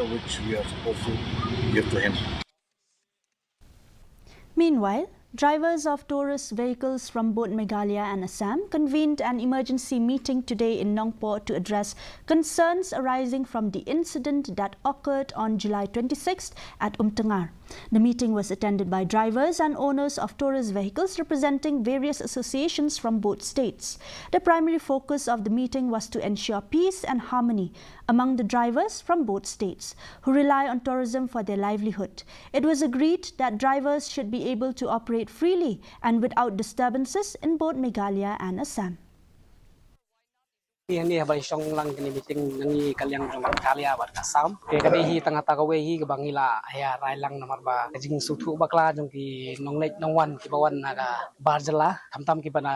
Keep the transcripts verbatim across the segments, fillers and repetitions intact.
which we are supposed to give to him. Meanwhile, drivers of tourist vehicles from both Meghalaya and Assam convened an emergency meeting today in Nongpoh to address concerns arising from the incident that occurred on July twenty-sixth at Umtangar. The meeting was attended by drivers and owners of tourist vehicles representing various associations from both states. The primary focus of the meeting was to ensure peace and harmony among the drivers from both states, who rely on tourism for their livelihood. It was agreed that drivers should be able to operate freely and without disturbances in both Meghalaya and Assam. Hi hangne haba i shong lang kane meeting na ngi ka liang jong ka Meghalaya bad ka Assam. Te ka dei hi tang kata kawei hi kaba ngi la ïa rai lang namar ba ka jingsngewthuh bakla jong ki nongleit nongwan kiba wan na ka bar jylla, khamtam kiba na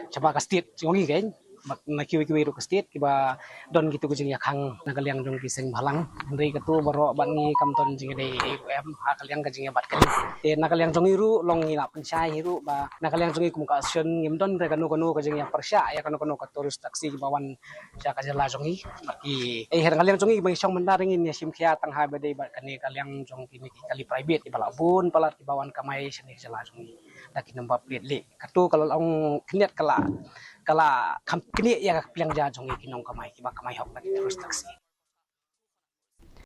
shabar ka state jong ngi kein, bad na kiwei kiwei ruh ka state kiba don kito ki jingïakhang na ka liang jong ki seng bhalang. Hynrei kato baroh bad ngi kam don jingïadei ruh em ha ka liang ka jingïabat kane. Te na ka liang jong ngi ruh long ngi la pynshai hi ruh ba na ka liang jong ngi kum ka association ngim don re kano kano ka jingïapyrshah ïa kano kano ka tourist taxi kiba wan sha ka jylla jong ngi. Bad ki, eh, na ka liang jong ngi ba ngi shong mynta ngin ïa shim khia tang haba dei bad kane ka liang jong kine ki kali private kiba la bun palat kiba wan kamai sha kane ka jylla jong ngi da ki number plate leh. Kato ka la long khyndiat ka la, ka la kham knieh ïa ka pliang ja jong ngi ki nongkamai kiba kamai hok da ki tourist taxi.